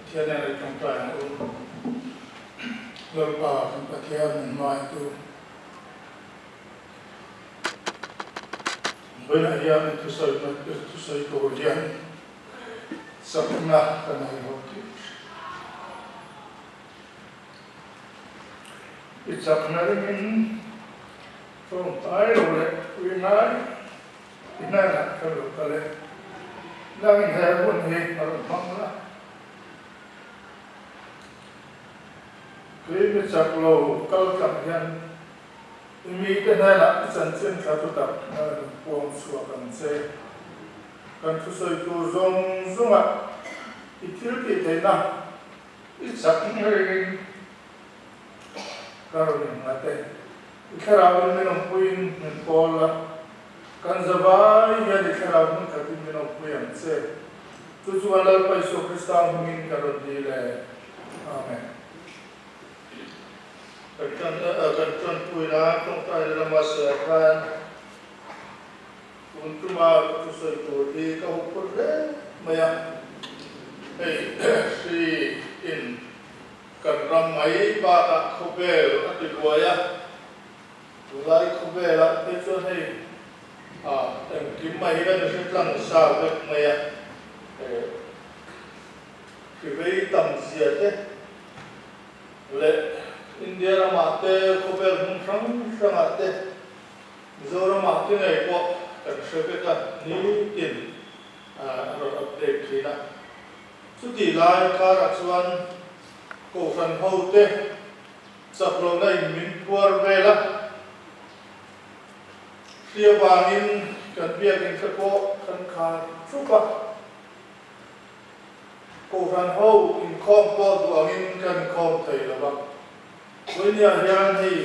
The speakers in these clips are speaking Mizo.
Pathian hnenah i tawngtai ang u. Lalpa kan Pathian min hmaitu. Vawiinah hian i thusawi thusawi tur hian chakna ka nei lo tih ka hria. I chakna ringin tawngtai lo leh pui ngai i hnenah ka lo kal e. Nangin he hun hi a rawn hmang la. Kei mi chak lo kal tlang hian i mite hnenah i chanchin tha thutak a rawn puang chhuak ang che. Kan thusawi tur zawng zawngah i thil tih theihna i chak ngeiin ka rawn innghat e. I thlarauin min awmpuiin min pawl a, kan zavai hian i thlarau hmun khatin min awmpui ang che. Chu chuan Lalpa Isua Krista hmingin ka rawn dil e. Amen. Kan tan kan tanpuina tawngtaina lama sawiah khan tun tuma ka thusawi tur hi ka huphurh hle mai a. Hei hri in kan ram mai bakah khawvel a ti buai a, tunlai khawvelah phei chuan hei engkim mai hi kan hre tlang sa vek mai a. Hri vei tam zia te leh India ramah te, khawvel hmun hrang hrangah te, Mizoramah te ngei pawh kan hre vek a, nitin a rawn update thin a. Chutih lai karah chuan Kohhran ho te chak lohna in min phuar vel a, hri avangin kan biakinn te pawh kan khar thup a. Kohhran ho inkhawm pawh duh angin kan inkhawm thei lo va. Vawinia hian hei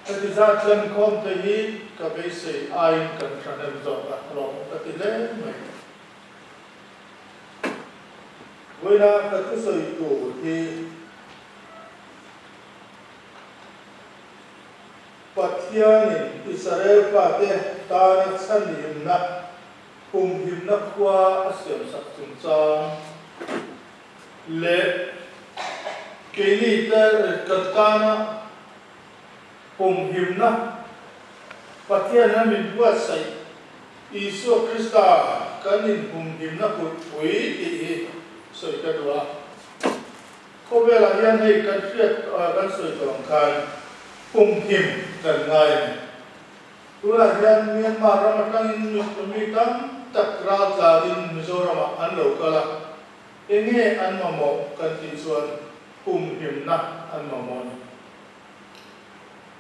heti zat kan inkhawm thei hi ka beisei aiin kan thahnem zawk a, lawmawm ka ti hle mai. Vawiina ka thusawi tur hi Pathianin Israel fate tana chhanhimna Humhimna khua a siamsak chungchang leh keini te kan tana humhimna Pathian a min buatsaih Isua Krista kan inhumhimna kutpui tih hi sawi ka duh a. Khawvelah hian hei kan hriat kan sawi tawh ang khan humhim kan ngai a ni. Tunah hian Myanmar ram atangin mi tam tak raltlarin Mizoramah an lo kal a, enge an mamawh kan tih chuan humhimna an mamawh a ni.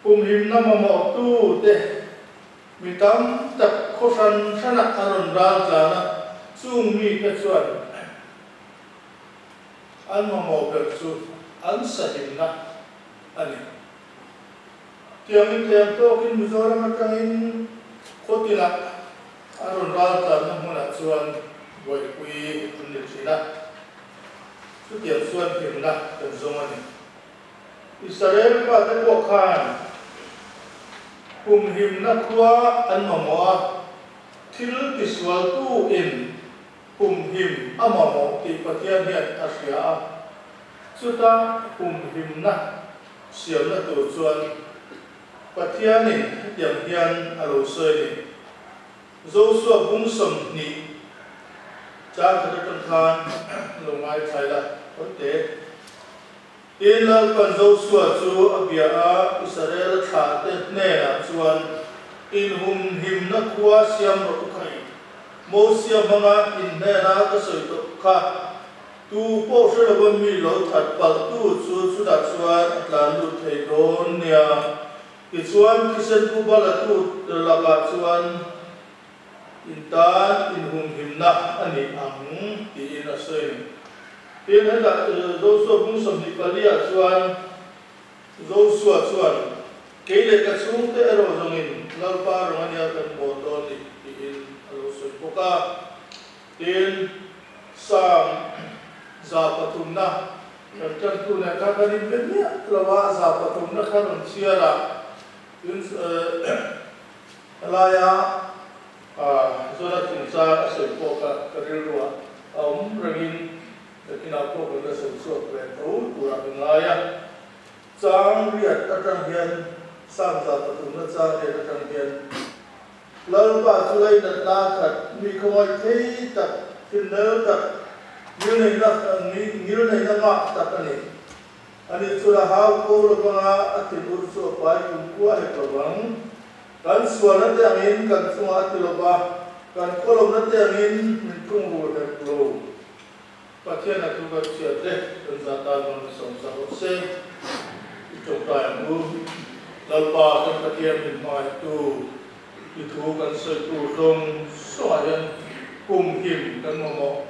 Humhimna mamawhtute mi tam tak khaw hran hranah a rawn raltlan a, chung mite chuan an mamawh ber chu an sahimna a ni. Tiangin tlem tawkin Mizoram atangin khawtinah a rawn raltlanna hmunah chuan buaipui an ni thin a, chutiang chuan hlimna kan zawng a ni. Israel fate pawh khan humhimna khua an mamawh a, thil tisualtu in humhim a mamawh tih Pathian hian a hria a, chuta humhimna Siamna tur chuan Pathianin hetiang hian a lo sawi a ni, Josua bung 20 chang khat atang khan lo ngaithla ila, Awite. Tin, Lalpan Josua chu a bia a, Israela thlahte hnenah chuan, Inhumhimna khua siam rawh u khai, Mosia hmanga in hnena ka sawi tawh kha. Tu pawh hre lova mi lo that palh tu chu chutah chuan a tlan lut thei dawn nia. Tichuan thisen pu bala tu lakah chuan in tan inhumhimna a ni ang tiin a sawi a ni. Tin, hetah Josua bung 24 ah chuan Josua chuan, Kei leh ka chhungte erawh zawngin Lalpa rawng ania kan bawl dawn ni tiin a lo sawi bawk a. Tin, Psalm 300 kan tantu nen khan kan inbe miah lo a, 300 kha rawn chhiar a, tin helaia Jona chungchang a sawi pawh kha ka rilruah a awm rengin. Nakinah pawh kan la sawi chhuak ve tho turah ka ngai a. Chang riat atang hian Psalm 103na chang riat atang hian Lalpa chu lainatna khat mi khawngaih thei tak, thinlel tak, ngilneihna ngilneihna ngah tak a ni. Ani chu la hau ko lovanga a thin ur chu a pai kum khua hek lovang. Kan sualna te angin kan chungah a ti lova, kan khawlawmna te angin min thungrul hek lo. Pathian a thu kan chhiat te kan zah tan rawn ni sawmsak rawh se. I tawngtai ang u. Lalpa kan Pathian min hmangaihtu i thu kan sawi tur zawng zawngah hian humhim kan mamawh.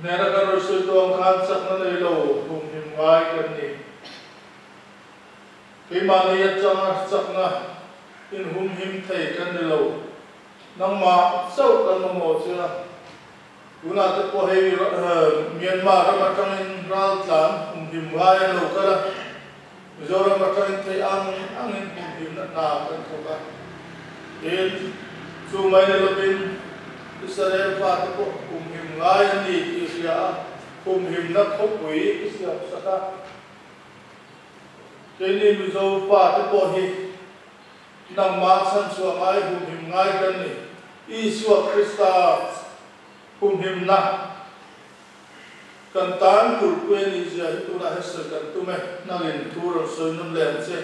Hnena kan rawn sawi tawh ang khan chakna nei lo humhim ngai kan ni. Keimahni atanga chakna inhumhim thei kan ni lo. Nangmah chauh kan mamawh che a. Tunah te pawh hei Myanmar ram atangin raltlan humhim ngai an lo kal a, Mizoram atangin thei ang angin humhimna hna kan thawk a. Tin, chu mai ni lovin Israel fate pawh humhim ngai an ni tih hria a, humhimna khawpui i siam sak a. Keini Mizo fate pawh hi Nangmah chhanchhuah ngai humhim ngai kan ni. Isua Krista humhimna kan tan turpui a nih zia hi tunah hian sawi kan tum e. Nangin thu rawn sawi nawn leh ang che.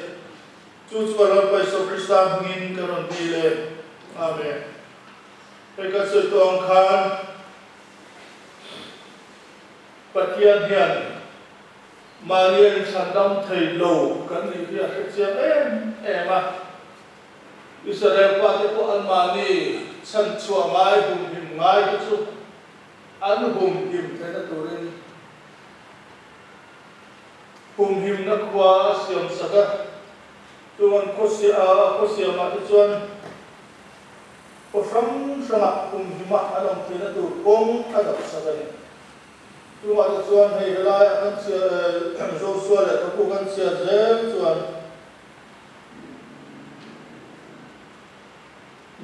Chu chu a Lalpa Isua Krista hmingin ka rawn dil e. Amen. Hei kan sawi tawh ang khan Pathian hian Mahni a inchhandam thei lo kan nih hi a hre chiang em em a. Israel pate pawh anmahni chhanchhuah ngai humhim ngai te chu an humhim theihna turin humhimna khua a siam sak a. Chung an khaw siamah te chuan khaw hrang hrangah humhima an awm theihna tur kawng a dap sak a ni. Chungah te chuan hei helaiah kan chhiar Joshua leh Thaku kan chhiar zel chuan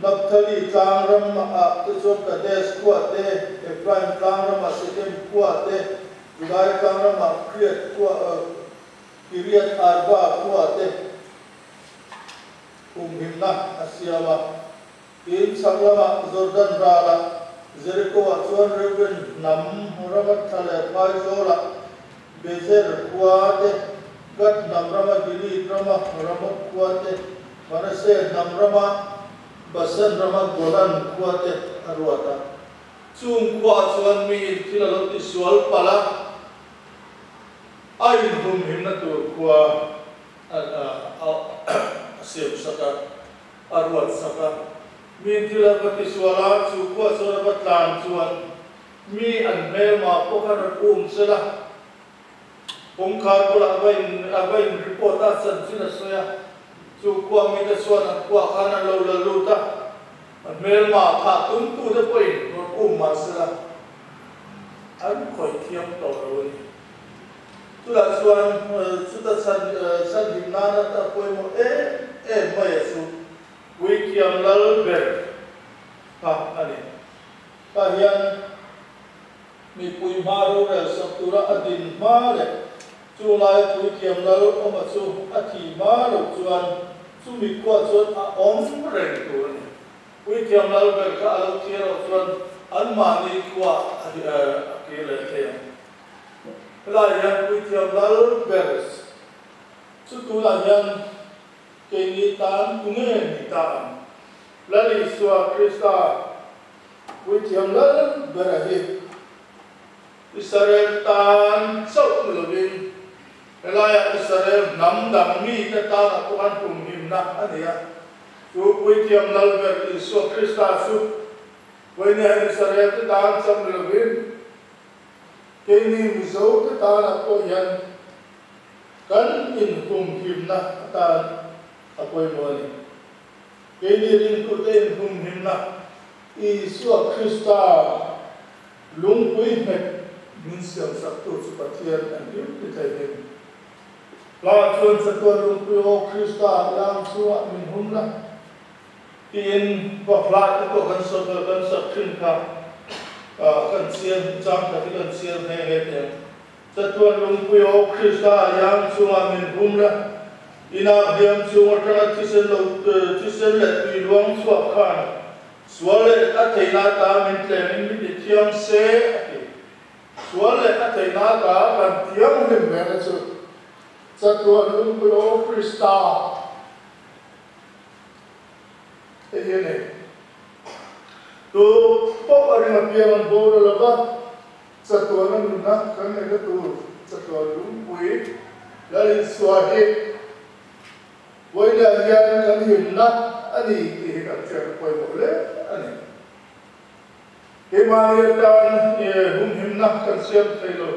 Naphtali tlang ramah te chuan Kadesh khua te, Ephraim tlang ramah Shechem khua te, Judai tlang ramah Kiriat khua Kiriat Arba khua te humhimna a siam a. Tin, chhak lamah Jordan ralah Jericho-ah chuan Reuben hnam rama thla leh phai zawlah Bezer khua te, Gad hnam rama Gilead rama Ramoth khua te, Manasseh hnam rama Basan rama Golan khua te a ruat a. Chung khuaah chuan miin thil a lo tisual palh a, a inhumhimna tur khua a siamsak a. A ruat sak a. Mi thil a va tisual a, chu khua chuan a va tlan chuan mi an hmelma pawh khan rawn um sel a. Kawngkhar bulah a va in a va in report a, chanchin a sawi a. Chu khua mite chuan an khuaah khan an lo la lut a, a hmelma thah tumtute pawhin rawn um mah sela an khawih thiam tawh lo a ni. Chutah chuan chuta chhan chhanhim nana a pawimawh em em mai a chu Puithiam Lal ber kha a ni. Tah hian mipui hma rorel sak tura a din hma leh chu laia Puithiam Lal awma chu a thih hma loh chuan chumi khua chuan a awm reng tur a ni. Puithiam Lal ber kha a lo thih erawh chuan anmahni khua a kir leh thei ang. Helaiah hian Puithiam Lal ber chu tunah hian keini tan tunge ni ta ang? Lal Isua Krista Puithiam Lal bera hi Israel tan chauh ni lovin helaiah Israel hnam dang mite tanah pawh an humhimna a ni a. Chu Puithiam Lal ber Isua Krista chu Vawinia Israel te tan chauh ni lovin Keini Mizo te tanah pawh hian kan inhumhimna atan a pawimawh a ni. Keini ringtute inhumhimna Isua Krista lungpui nghet min siamsaktu chu Pathian an hlim ti thei hin. Hla chuan chatuan lungpui aw Krista iang chungah min hum la tiin va hla te pawh kan sawi kan sak thin kha. Kan chian chang khat hi kan chian nghe nghe teh ang. Chatuan lungpui aw Krista iang chungah min hum la, inah hliam chung atanga thisen lo thisen leh tui luang chhuak khan sual leh a theihna ata min tlemin min ti thiang se a ti. Sual leh a theihna ata kan thianghlim vena chu chatuan lungpui aw Krista. Hei hi a ni. Tu pawh a ring apiang an boral lo va, chatuana nunna kan neihna tur chatuan lungpui Lal Isua hi vawiinah hian kan himna a ni tih hi kan hriat a pawimawh hle a ni. Keimahni atan humhimna kan siam thei lo.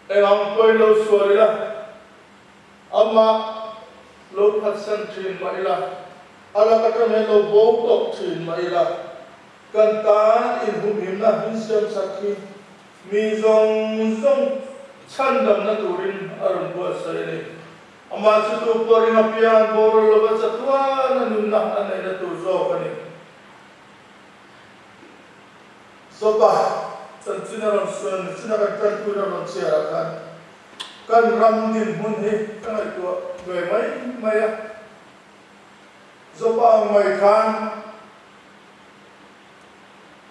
Eng ang pawhin lo sual ila. Amah lo phatsan thin mah ila, a lak atang hian lo bo tawh thin mah ila, kan tan inhumhimna min siamsak hi mi zawng zawng chhandamna turin a rawn buatsaih a ni. Amah chu tu pawh ring apiang an boral lova chatuan a nunna a neihna tur zawk a ni. Zawpa chanchin a rawn chanchin a kan tanpuina a rawn chhiar ah khan kan ram dinhmun hi ka ngaihtuah ve mai mai a. Zawpa ang mai khan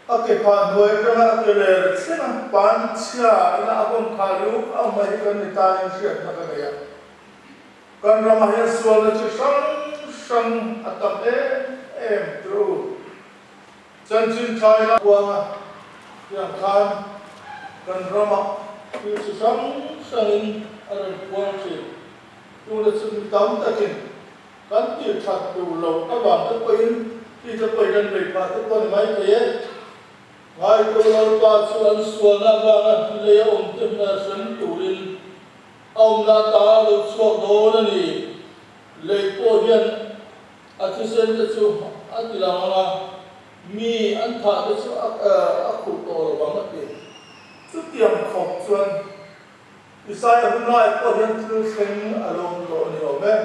a ke phah hnuai atanga a ke ler thleng a pan chhia ina a bawm khah luk ang mai hi kan ni ta in hriatna ka nei a. Kan ramah hian sualna chi hrang hrang a tam em em turu. Chanchin thaina kuanga tiang khan kan ramah thil chi hrang hrangin a rawn puang thin. Tuna chu mi tam takin kan tih that duh loh avang te pawhin khi te pawhin an bei phah te pawh a ni mai thei e. Ngaihtuah Lalpa chu an sualna avanga lei a awm te hna hrem turin a awmna ta a lo chhuak dawn a ni. Lei pawh hian a thisen te chu a ti lang ang a, mi an thah te chu a khuh tawh lo vang a ti. Chutiang khawp chuan Isaia hun lai pawh hian thil thleng a lo awm tawh a ni awm e.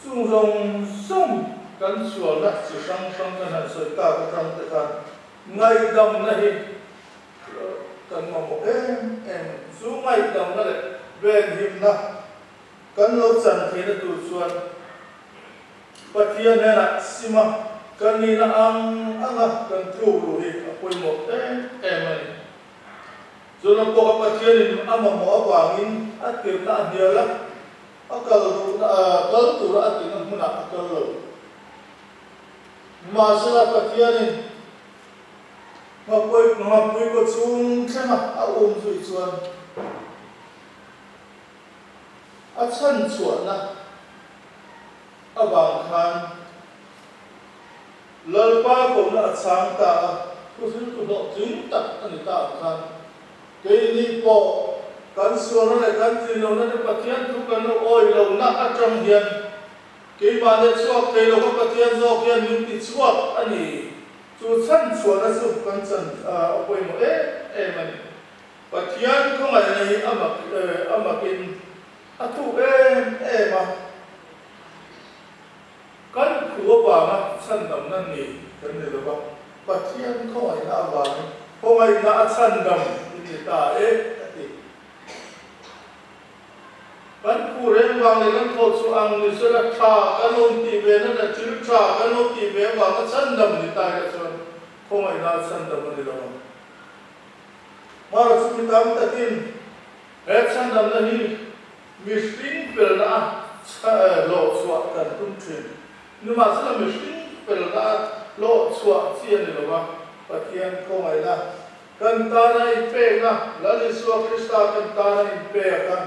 Chung zawng zawng kan sualna chi hrang hrang kan han sawi tak atang te khan ngaihdamna hi kan mamawh em em. Chu ngaihdamna leh venhimna kan lo chan theihna tur chuan Pathian hnenah sima kan nihna ang anga kan tluk luh hi a pawimawh em em a ni. Chuna pawha Pathianin a mamawh avangin a tirhna a hnial a, a kal duhna kal tura a tihna hmunah a kal lo. Nimahsela Pathianin Nghapuai Nghapui kaw chhung thlenga a um zui chuan a chhan chhuahna avang khan Lalpa kohna a chhang ta a, thuhriltu hlawhtling tak a ni ta ang khan keini pawh kan sualna leh kan tlinlohna te Pathian thu kan lo awih lohna atang hian keimah leh chhuak thei lova Pathian zawk hian min ti chhuak a ni. Chu chhan chhuahna chu kan chan a pawimawh em em a ni. Pathian khawngaihna hi a mak a makin a thuk em em a. Kan phu avanga chhandamna ni kan ni lo va, Pathian khawngaihna avangin khawngaihna a chhandam in ni ta e a ti. Kan phu reng vang leh kan thawh chhuah ang ni sela tha kan awm tih ve na leh thil tha kan awm tih ve avanga chhandam ni ta ila chuan khawngaihna a chhandam a ni lo ang. Mara chu mi tam takin he chhandamna hi mihring felna a hlawh chhuah kan tum thin. Nimahsela mihring felna a hlawh chhuah chi a ni lo va, Pathian khawngaihna kan tana inpekna, Lal Isua Krista kan tana inpek a,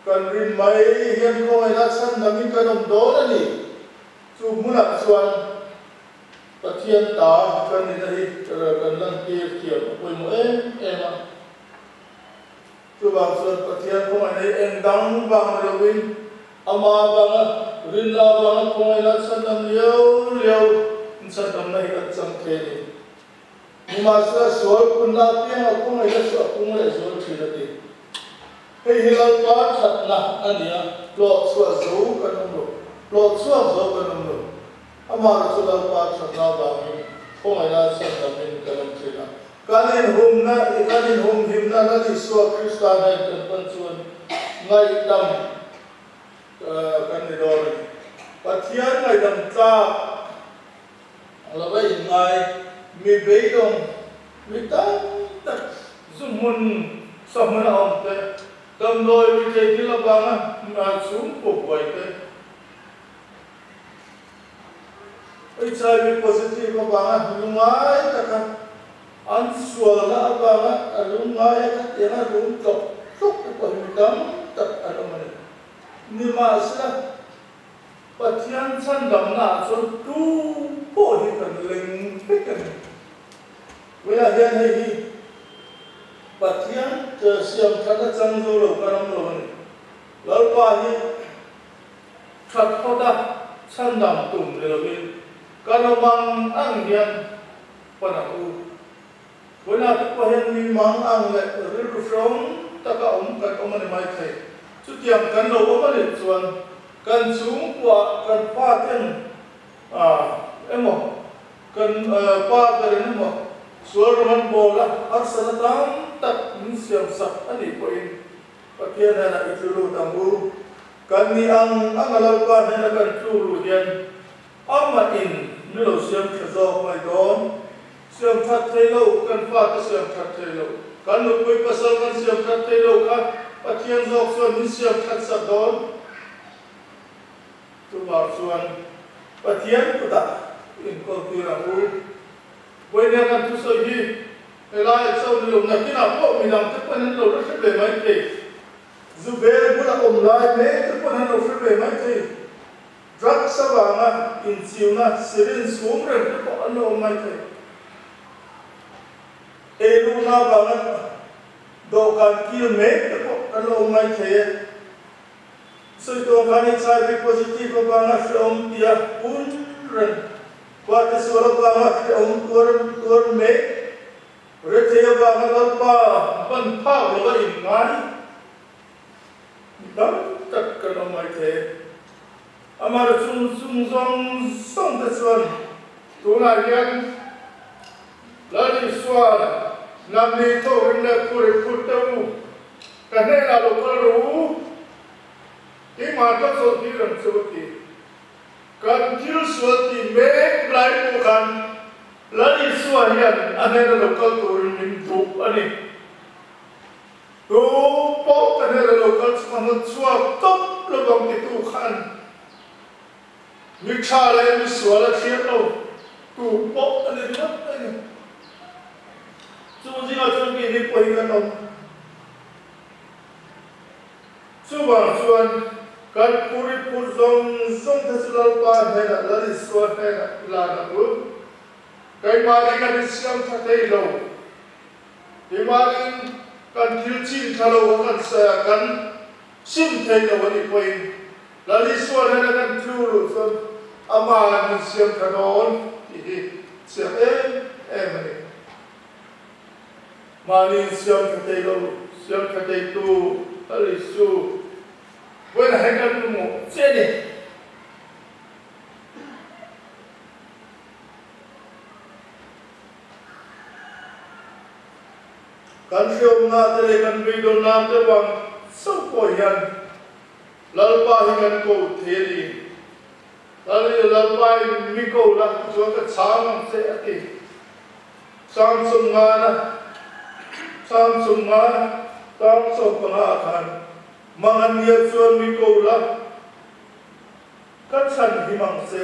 kan rin mai hian khawngaihna chhandangin kan awm dawn a ni. Chu hmunah chuan Pathian ta kan nihna hi kan lantir thiam a pawimawh em em a. Chuvang chuan Pathian khawngaihna hi eng dang vang ni lovin Amah vanga rinna avanga khawngaihna chhandam liau liau in chhandamna hi kan chang thei a ni. Nimahsela sual punna apianga khawngaihna chu a pung leh zual thin a ti. Hei hi Lalpa thatna a ni a, hlawhchhuah zo kan awm lo, hlawhchhuak zo kan awm lo. Amaherawhchu Lalpa thatna avangin khawngaihna chhandamin kan awm thin a. Kan inhumna, kan inhumhimna Lal Isua Krista hnen kan pan chuan ngaihdam kan ni dawn a ni. Pathian ngaihdam tlak lova inngai mi beidawng mi tam tak zu hmun sa hmuna awm te, damdawi ruihtheih thil avanga chhungkaw buai te, HIV positive avanga lungngai taka an sualna avanga a lungngaia khatianga rum tlawk tlawk te pawh hi mi tam tak an awm a ni. Nimahsela, Pathian chhandamna ah chuan tu pawh hi kan leng vek a ni. Vawiah hian hei hi Pathian siam thatna chang zo lo kan awm lo a ni. Lalpa hi That phawt a chhandam tum ni lovin kan awm ang ang hian pan ang u. Vawiinah te pawh hian mi mang ang leh rilru hrehawm taka awm kan awm a ni mai thei. Chutiang kan lo awm a nih chuan kan chhungkuah kan pa ten emaw kan pa berin emaw sual rawng an bawl a, harsatna tam tak min siamsak a nih pawhin Pathian hnenah i tlu lut ang u. Kan ni ang ang a Lalpa hnena kan tlu luh hian amah in mi lo siam tha zawk mai dawn. Siam that thei lo, kan fate siam that thei lo, kan nupui pasal kan siam that thei lo kha Pathian zawk chuan min siam that sak dawn. Chuvang chuan Pathian kutah inkawl tir ang u. Vawinia kan thusawi hi helai chauh ni lo nakinah pawh midang te pawn an lo la hre ve mai thei. Zu bel bula awm lai mek te pawn an lo hre ve mai thei. Drugs avanga inchiuna syringe chhum reng te pawh an lo awm mai thei. Eiruhna avanga dawhkan kil mek te pawh an lo awm mai thei e. Sawi tawh khan HIV positive avanga hrehawm tia un reng, Pate sual avanga hrehawm tuar tuar mek, rethei avanga Lalpa ban phak lova inngai mi tam tak kan awm mai thei. Amah chung chung zawng zawng te chuan tunah hian Lal Isua'n Nangni tawk ring leh phur i phur teh u, ka hnenah lo kal rawh u, keimah ka chawlh tir ang che u ti. Kan thil sual tih mek lai pawh khan Lal Isua hian a hnena lo kal turin min duh a ni. Tu pawh ka hnena lo kal chu ka hnawt chhuak tawp lovang titu khan Mi tha leh mi sual a thlir lo tu pawh a ni ringawt mai ni. Chu zingah chuan keini pawhin kan awm. Chuvang chuan kan phur i phur zawng zawng te chu Lalpa hnenah, Lal Isua hnenah i lan ang u. Keimahni kan insiam tha thei lo. Keimahni kan thil chin tha lo kha kan kan sim thei lo a nih pawhin Lal Isua hnena kan tlu luh chuan Ama'n min siam tha dawn tih hi chiang em em a ni. Mahni insiam tha thei lo, siam tha theitu Lal Isu vawiin hei kan mamawh che a ni. Kan hriawmna te leh kan beidawnna te vang chauh pawh hian Lalpa hi kan ko thei a ni. Lal i Lalpa in mi ko la chuan ka chhang ang che a ti. Chang chawm ngana, chang chawm ngana, tang chawm panga ah khan Mangania chuan mi ko la ka chhan him ang che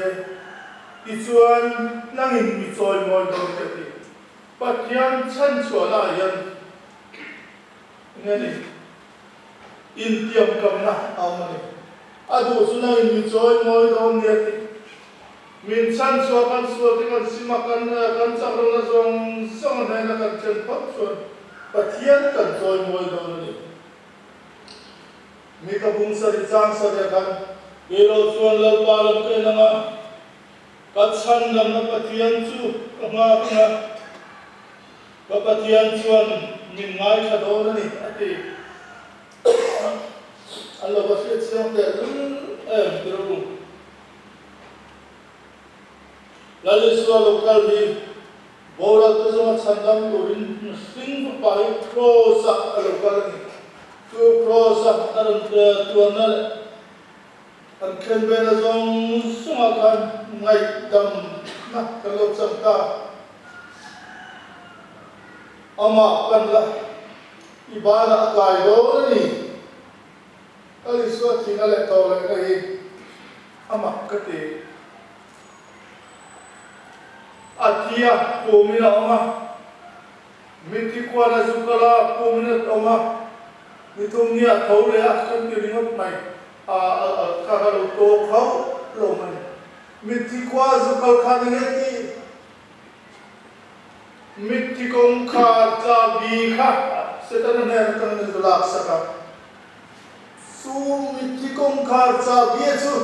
tichuan nangin mi chawi mawi dawn ka ti. Pathian chhan chhuahna ah hian enge ni? Intiamkamna a awm a ni. A duh chu nangin mi chawi mawi dawn nia tih. Min chhan chhuah kan sual te kan sim a, kan kan chak lohna zawng zawng a hnena kan then phawt chuan Pathian kan chawi mawi dawn a ni. Mi ka bung sarih chang sarih a khan kei lo chuan Lalpa lam ka en ang a, ka chhandamna Pathian chu ka nghak ang a. Ka Pathian chuan min ngaithla dawn a ni, a ti. An lo va hriat chiang teh lul em tir u. Lal Isua lo kal hi boral te zawnga chhandam turin mihring fapa hi Kraws-ah a lo kal a ni. Chu Kraws-a a rawn tuarna leh an thlen vena zawng zawngah khan ngaihdamna kan lo chang ta. Amah pan la, i banah a kai dawn a ni. Lal Isua thihna leh tawh lehna hi a mak ka ti. A thi a, pumin a awm a. Mithi kuan a zu kal a, pumin a awm a. Ni thum ni a tho leh a, kan ti ringawt mai. A kha ka lo tawk hauh lo mai. Mithi kua a zu kal khan enge tih? Mithi kawngkhar chabi kha Setana hnen atangin a zu laksak a. Chu mithi kawngkhar chabia chu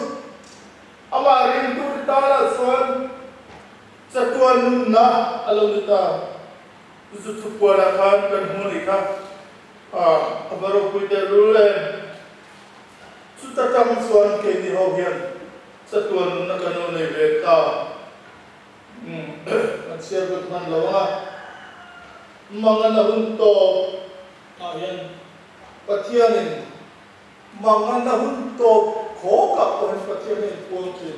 amah ringtute tanah chuan chatuan nunna a lo ni ta. Chu chu thupuanah khan kan hmu a nih kha. A va ropui tehlul em! Chuta tang chuan keini ho hian chatuan nunna kan lo nei ve ta. Kan chhiar lut hman lo ang a, Mangana hun tawp ah hian Pathianin Mangana hun tawp khawkah pawh hian Pathian a inpuang thin.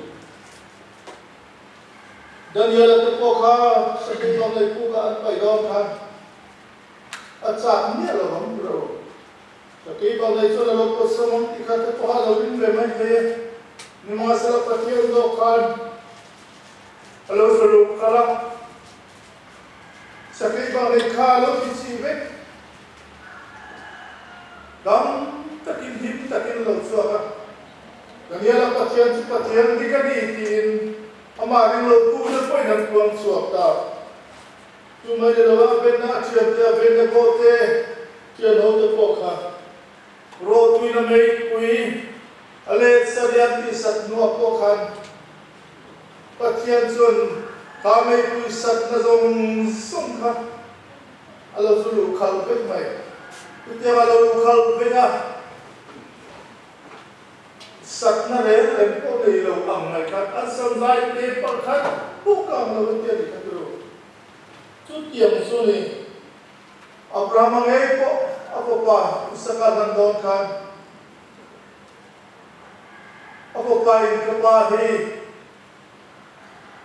Daniela te pawh kha Sakei Bang lei pukah an paih dawn khan a chak miah lo ang ro. Sakei Bang lei chuan a lo pawt sawm ang tih kha te pawha lo ring ve mai thei e. Nimahsela Pathian zawk khan A lo zaluk kal a, Sakei bang lei kha a lo ti chi vek. Dam takin him takin a lo chhuak a, Daniela Pathian chu Pathian dik a ni tiin amah ringlo tu te pawhin an puang chhuak ta. Chu mai ni lo a Benna a thiante a Benna pawh te thian ho te pawh kha rawtuina meipui a let sarian tih sat hnuah pawh khan Pathian chuan kha meipui satna zawng zawng kha a lo zu luh khalh vek mai. Chutiang a lo luh khalh vek a, satna reng reng pawh nei lo ang mai khan an sam zai te pakhat pawh ka ang lo a tia ni kha turu. Chutiang chu ni Abrahama ngei pawh a fapa Isaka hlan dawn khan A fapa in ka pa hi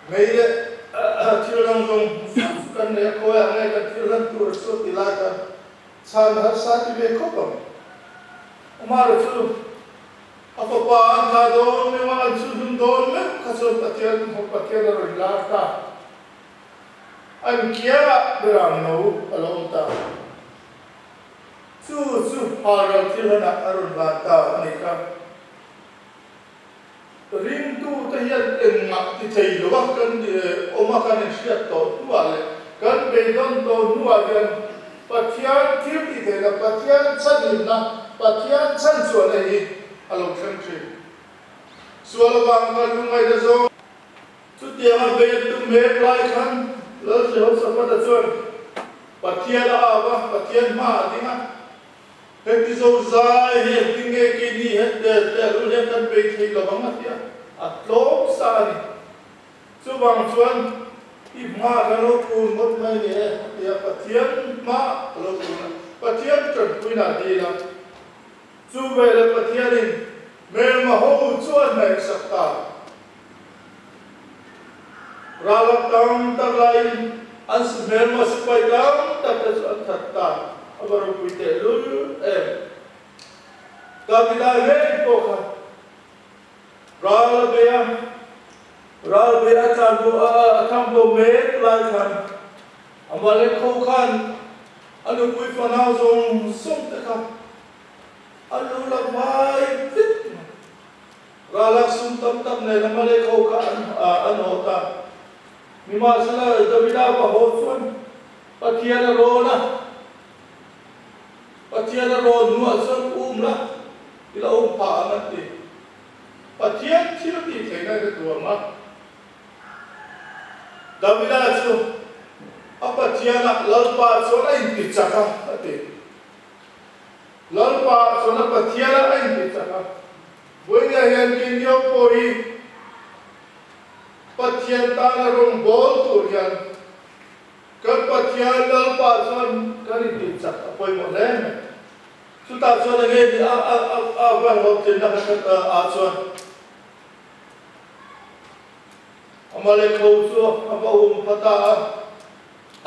mei leh thil dang zawng zawng chu kan nei a, khawi ah nge kan thil hlan tur chu ti lai khan chhan harsa ti ve khawp ang. Amah chu a fapa an thah dawn meuh a, an chu hlum dawn meuh kha chuan Pathian Pathian a rawn lar ta. An kiangah berang no a lo awm ta. Chu chu Hâral thilhanah a rawn hlan ta a nih kha. Ringtute hian engmah ti thei lo a kan awm a kan inhriat tawh hnuah leh kan beidawn tawh hnuah hian Pathian thil tih theihna, Pathian chhanhimna, Pathian chhanchhuahna hi a lo thleng thin. Sual avang kan lungngaihna zawng. Chutianga bei an tum mek lai khan Lal Jehoshaphat-a chuan Pathian a au a, Pathian hma a ding a, Heti zo zai hi engtin nge keini hian tel te a lul hian kan bei thei lo ang a ti a, a tlawm sa a ni. Chuvang chuan i hma ka lo kun ngawt mai ni e a ti a, Pathian hma ka lo kun a, Pathian tanpuina a dil a. Chu veleh Pathianin hmelma ho chu a hnaihsak ta. Ralak tam tak laiin an si hmelma sipai tam tak te chu an that ta, a va ropui tehlul em. Davida ngei pawh kha ral a bei a, ral bei a tlan bo a thang bo mek lai khan Amalek ho khan a nupui fanau zawng zawng te kha a lu la vai vek mai. Ralak sum tam tak nen Amalek ho kha an haw ta. Nimahsela, Davida va haw chuan Pathian a rawn a, Pathian a rawn hnuah chuan um la, i la um phah ang an ti. Pathian thil tih theihna in a tuam a. Davida chu a Pathian ah Lalpa chuan a intichak a, a ti. Lalpa chuan a Pathian ah a intichak a. Vawinia hian Kinyo pawh hi Pathian tana rawngbawl tur hian kan Pathian Lalpa chuan kan intih chak a pawimawh hle mai. Chutah chuan enge ni a a a a van hlawhtlinna kha hret a ah chuan Amalek ho chu a va um pha ta a,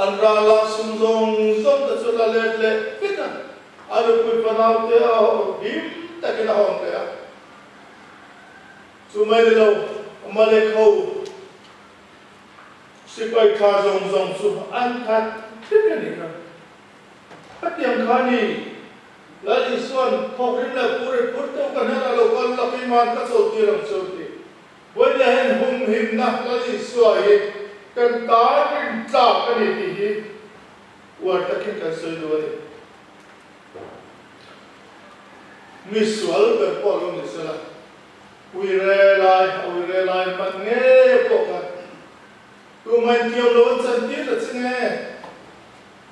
an ral a sum zawng zawng te chu la let leh vek a, a nupui fanau te a him takin a hawn leh a. Chu mai ni lo, Amalek ho sipai tha zawng zawng chu an that vek a nih kha. Hetiang kha ni, Lal Isua'n thawkrim leh pur i phur teuh ka hnenah lo kal la keima'n ka chawltir ang che u ti. Vawinia hian humhimna Lal Isua hi kan tan rintlak a ni tih hi uar takin kan sawi duh a ni. Mi sual ber pawh lo ni sela, uire lai a uire lai hman ngei pawh kha tumah intiam lo an chantir ta che nge?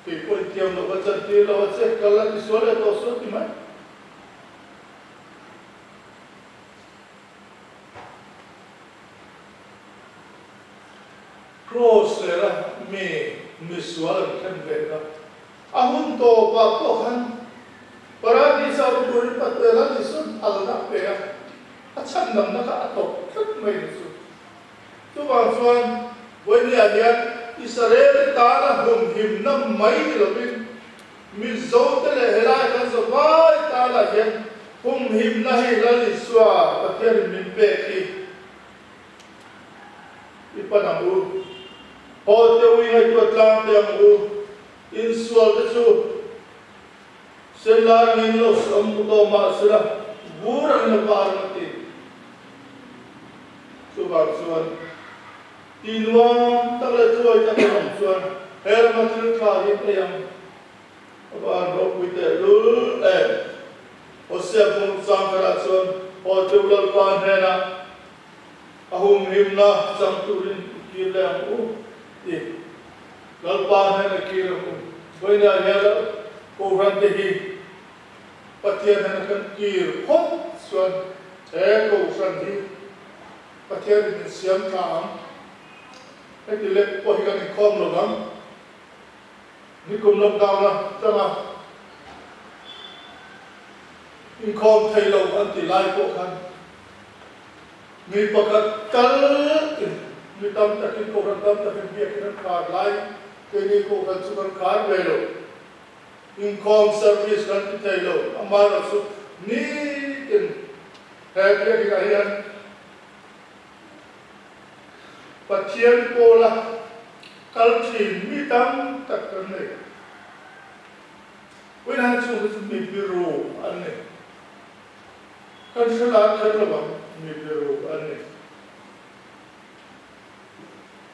Kei pawh intiam lo a chantir lo a che, kal a ti sual leh tawh sual ti mai. Cross leh a mi misual an khen ve kha a hun tawpah pawh khan Paradis a awm turin Pathian a Isuan phalna a pe a, a chhandamna kha a tawp tlat mai ni chu. Chuvang chuan Vawinia hian Israel-te tana humhimna mai ni lovin Mizote leh helai kan zavai tanah hian humhimna hi Lal Isua Pathianin min pek hi i pan ang u. Haw te ui ngaihtuah tlang te ang u. Insual te chu senlai angin lo awm tawh mah sela bur angin a par ang a ti. Chuvang chuan ti nuam tak leh thuai tak an awm chuan he rama thil tha hi ei ang a van ropui teh lul em. Hosea bung chang khatah chuan haw teuh Lalpa hnenah a humhimna chang turin i kir leh ang u ti. Lalpa hnenah kir ang u. Vawiinah hian Kohhran te hi Pathian hnenah kan kir phawt chuan he Kohhran hi Pathianin min siam tha ang. Heti lek pawh hi kan inkhawm lo vang. Nikum lockdown a tanga inkhawm thei lo an tih lai pawh khan mi pakhat kal in mi tam takin Kohhran tam takin biakin an khar lai keini Kohhran chu kan khar ve lo. Inkhawm service kan ti thei lo, amaherawhchu nitin he biakin ah hian Pathian pawla kal thin mi tam tak kan nei. Puinan chung hi chu mi biru an ni. Kan hre lar kher lo ang, mi biru an ni.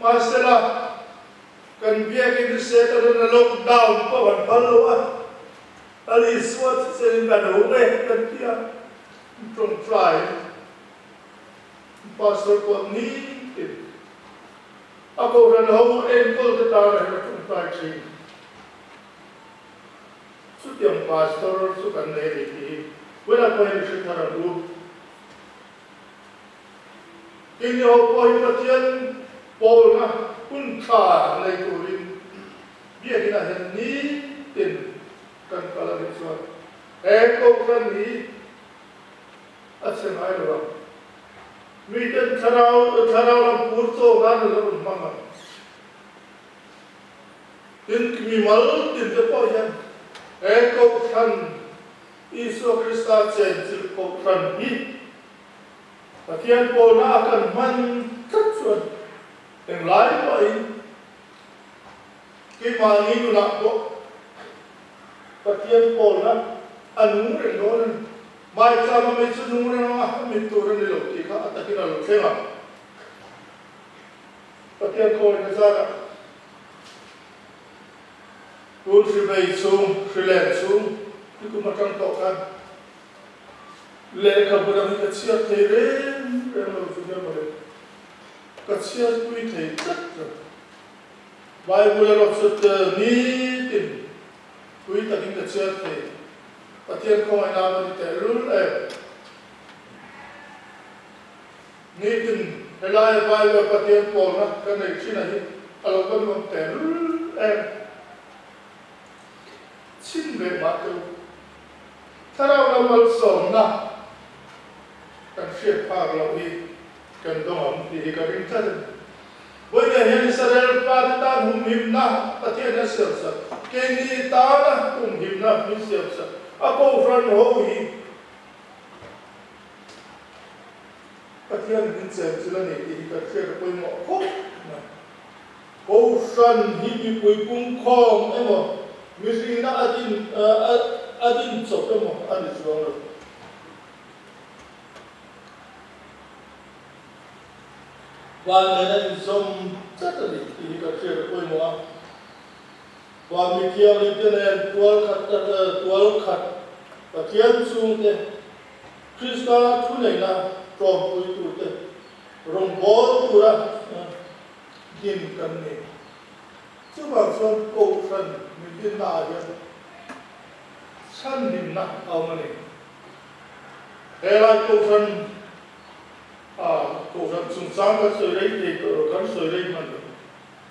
Mahsela, kan biakin hi Satan-in a lockdown pawh kan phal lo a, a Isua thisen in kan hung e kan ti a, tawngtai Pastor pawh nitin a kohhran ho enkawl te tan a hera tawngtai thin. Chutiang Pastor chu kan nei a ni tih hi Wena pawhin i hre thar ang u. Keini ho pawh hi Pathian pawlna hun tha nei turin biakinah hian nitin kan kal a nih chuan he kohhran hi a chhe ngai lo ang. Miten thlarau thlarau lam pur chaw nan a lo rawn hmang ang. Tin, mimal tin te pawh hian he kohhran Isua Krista chenchilh kohhran hi Pathian pawlna a kan hman tlat chuan englai pawhin keimahni nunah pawh Pathian pawlna a nung reng dawn a ni. Maichama mi chu nung reng anga a mit tur a ni lo tih kha a takin a lo thleng ang. Pathian khawina zarah tun hri vei chhung, hri len chhung hi kum atang tawh khan Lehkhabu dang hi ka chhiat thei reng reng lo chu hian mawle, ka chhiat pui thei tlat lo. Bible erawh chu nitin pui takin ka chhiat thei. Pathian khawngaih nan a ni tehlul em? Nitin. Helaia Bible Pathian pawlna ka nei thin a hi a lo va nuam tehlul em. Chhin ve mah teh u. Thlarau lam malsawmna kan hriat phak loh hi kan dawng ang tih hi ka ring tlat a ni. Vawiin hian Israel fate tan humhimna Pathian a siamsak, keini tana humhimna min siamsak a Kohhran ho hi Pathian min chenchilh a ni tih hi kan hriat a pawimawh khawp mai. Kohhran hi mipui pungkhawm emaw, mihringna a din a din chawp emaw a ni chuang lo. Van nen a inzawm tlat a ni tih hi kan hriat a pawimawh a. Van mi thianghlimte nen tual khat tual khat Pathian chhungte Krista thuneihna tlawmpuitute rawngbâwl tura din kan ni. Chuvang chuan Kohhran min dinnaah hian chhanhimna a awm a ni. Helai Kohhran Kohhran chungchang kan sawi rei thei tawh lo, kan sawi rei hman lo.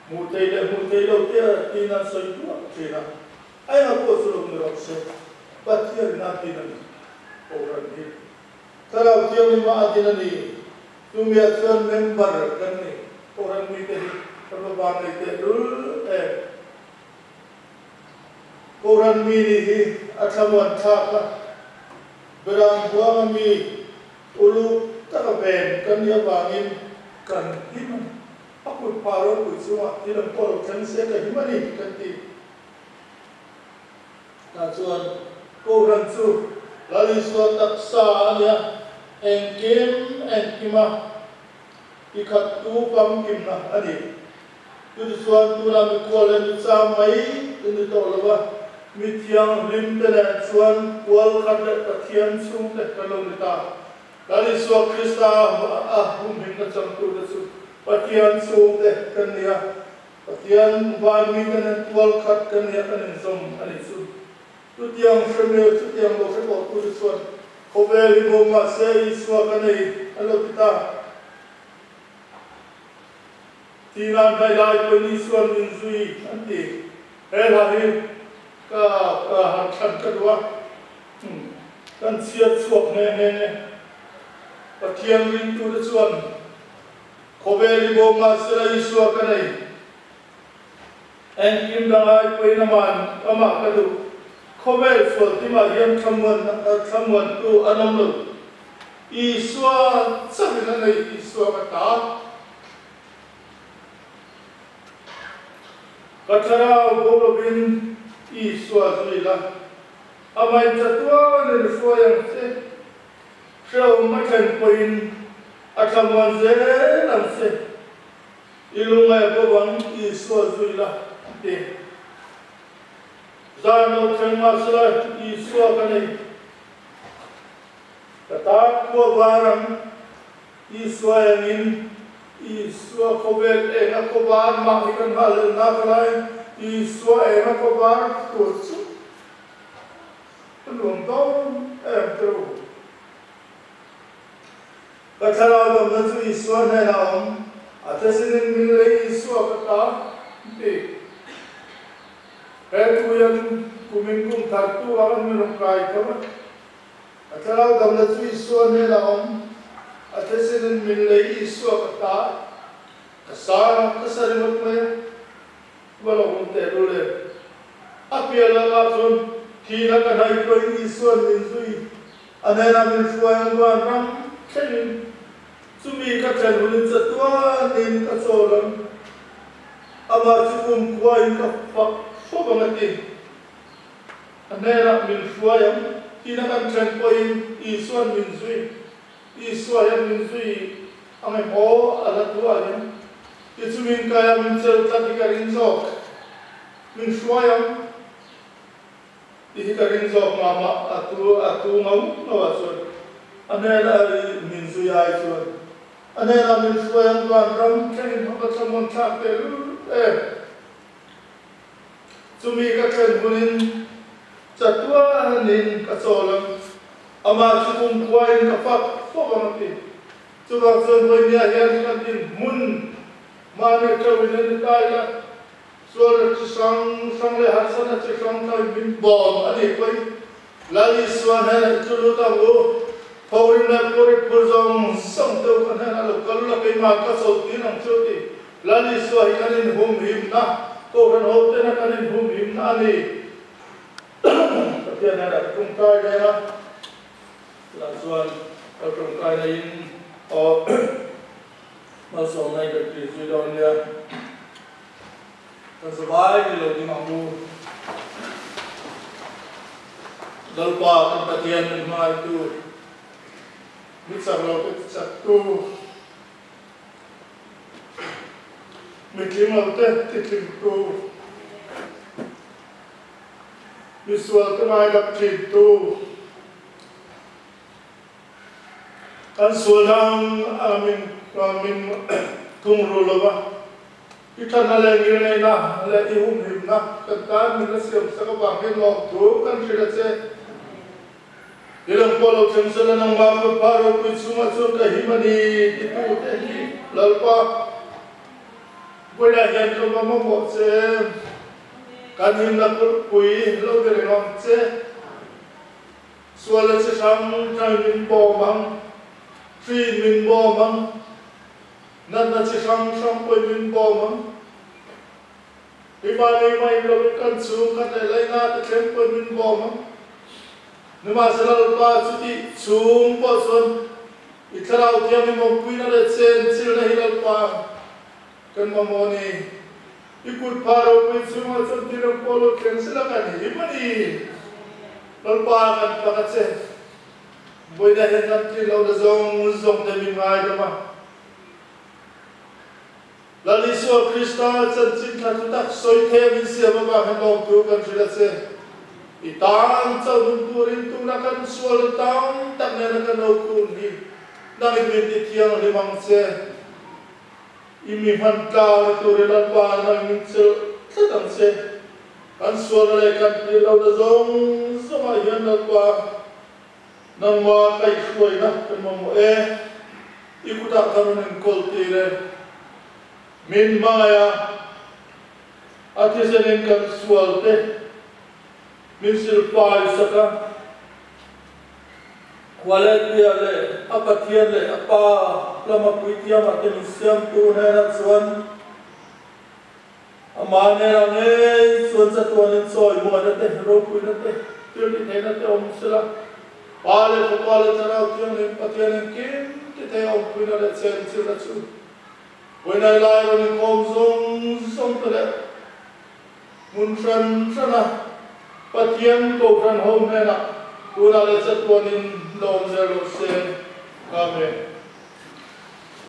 Hmuh thei leh hmuh thei lo te tiin an sawi duah thin a, a enga pawh chu lo ni rawh se, Pathian in a din a ni, Kohhran hi Thlarau Thianghlim a a din a ni, chumia chuan member kan ni, Kohhran mite hi kan va van nei teh lul em. Kohhran mi nih hi a thlamuan thlak a, Beram huanga mi uluk taka ven kan nih avangin kan him a ni. A kut phah ropui chungah thil ang pawh lo thleng se ka him a ni kan ti. Tah chuan Kohhran chu Lal Isua taksa a nia, engkim engkima i khat tu famkimna a ni. Chutichuan tunah mikhual leh michang mai i ni tawh lo a, mi thianghlim te nen chuan kual khat leh Pathian chhungte kan lo ni ta. Lal Isua Krista a humhimna changtute chu Pathian chhungte kan ni a, Pathian van mite nen kual khat kan ni a, kan inzawm a nih chu. Chutiang hremel, chutiang lo hre tawh tute chuan khawvel hi bo mahse Isua ka nei an lo ti ta. Tina hnaih lai pawhin Isua'n min zui an ti. He hla hi ka han thlan ka duh a, kan chhiat chhuak nghe nghe nghe. Pathian ringtute chuan khawvel hi bo mahsela Isua ka nei. Engkim dang ai pawhin aman amah ka duh. Khawvel sual timah hian thlamuantu an awm lo. Isua chauhin a nei Isua ka ta. Ka thlarau bo lovin Isua zui la, a mai chatuanin hruai ang che. Hrehawm a thlen pawhin a thlamuan zel ang che. I lungngaih bo ang Isua zui la, a ti. Zan lo thleng mahsela Isua ka nei. Ka tan khua var ang. Isua engin Isua khawvel eng a khaw var mah hi kan nghah leh nak alai Isua eng a khaw var tur chu a nuam dawn em teh u. Ka thlarau damna chu Isua hnenah a awm, a thesinin min lei Isua ka ta ti. He thu hian kumin kum thar tu ah kan min rawn kai tho a. A thlarau damna chu Isua hnenah a awm, a thisen in min lei Isua ka ta, ka sa, ka sa ringawt mai a, va lo awm teh lul em? A piah lamah chuan thihna ka hnaih pawhin Isua'n min zui, a hnenah min hruai ang vanram thlengin, chumi ka thlen hunin chatuanin ka chawl ang, amah chu kumkhuain ka fak fawp ang a ti. A hnenah min hruai ang tina kan then pawhin Isua'n min zui, Isua hian min zui ang em aw a la tu ah hian ti chu min kai a, min chel tlat hi ka ring zawk, min hruai ang tih hi ka ring zawk mah mah a tu a tu ngau ngau ah chuan a hnenah min zui ai chuan a hnenah min hruai ang vanram thlengin a va thlamuan thlak tehlul em. Chumi ka thlen hunin chatuanin ka chawl ang, amah chu kumkhuain ka fak fawk ang a ti. Chuvang chuan vawinia hian kan dinhmun mahni teuhin a ni ta ila, sualna chi hrang hrang leh harsatna chi hrang hrangin min bawm a nih pawhin Lal Isua hnenah i tlu lut ang u. Thawkrim leh puri phur zawng zawng te u ka hnenah lo kal ula keimah ka chawlh tin ang chu ti. Lal Isua hi kan inhumhimna, Kohhran ho tena kan inhumhimna a ni. Pathian hnenah ka tawngtai reng a, tunah chuan ka tawngtai naiin aw malsawmna in ka tih zui dawn nia. Kan zavai ni lo ding ang u. Lalpa kan Pathian min hmangaitu, mi chak lo te tichaktu, mi tling lo te titlingtu, mi sual te ngaidam thintu, kan sual dang a min min thungrul lo va, i thatna leh ngirneihna leh i humhimna kan tan min la siam sak avang hian lawmthu kan hrilh a che. I lam pawh lo thleng sela nangmah kut phah ropui chhungah chuan ka him a ni ti tu te hi Lalpa vawilah hian ka va mamawh che. Kan himna kulhpui lo be reng ang che. Sual a chi hrang hrang min bawm ang, hri min bawm ang, natna chi hrang hrang pawhin min bawm ang. Keimah leh keimah in lovin kan chung khat leh laina te thleng pawhin min bawm ang. Nimahsela Lalpa chutih chung pawh chuan i Thlarau Thianghlim awmpuina leh chenchilna hi Lalpa kan mamawh a ni. I kut phah ropui chhungah chuan thil ang pawh lo thleng sela kan him a ni. Lalpa kan fak a che. Vawiina hian kan tih lohna zawng zawng te min ngaidam a. Lal Isua Krista chanchin tha thu tak sawi thei a min siam avang hian lawmtu kan hrilh a che. I tan chauh nun turin tuna kan sualna tam tak nena kan lo kun hi nangin min ti thianghlim ang che. I mi hman tlang ni turin Lalpa nang min chelh tlat ang che. Kan sualna leh kan tih lohna zawng zawngah hian Lalpa nangmah kaihhruaina kan mamawh e. I kutah ka rawn inkawl tir e. Min hmangaih a, a thisenin kan sualte min silpai sak a. Khualehtuia leh a Pathian leh a Pa lama puithiamah te min siamtu hnenah chuan amah hnenah ngei chuan chatuanin chawimuaina te, ropuina te, thiltitheihna te awm sela, Pa leh Fapa leh Thlarau Thianghlim Pathian engkim tithei awmpuina leh chenchilhna chu Vawiinai lai rawn inkhawm zawng zawng te leh Hmun hran hrana Pathian Kohhran ho hnenah tunah leh chatuanin la awm zel rawh se. Amen.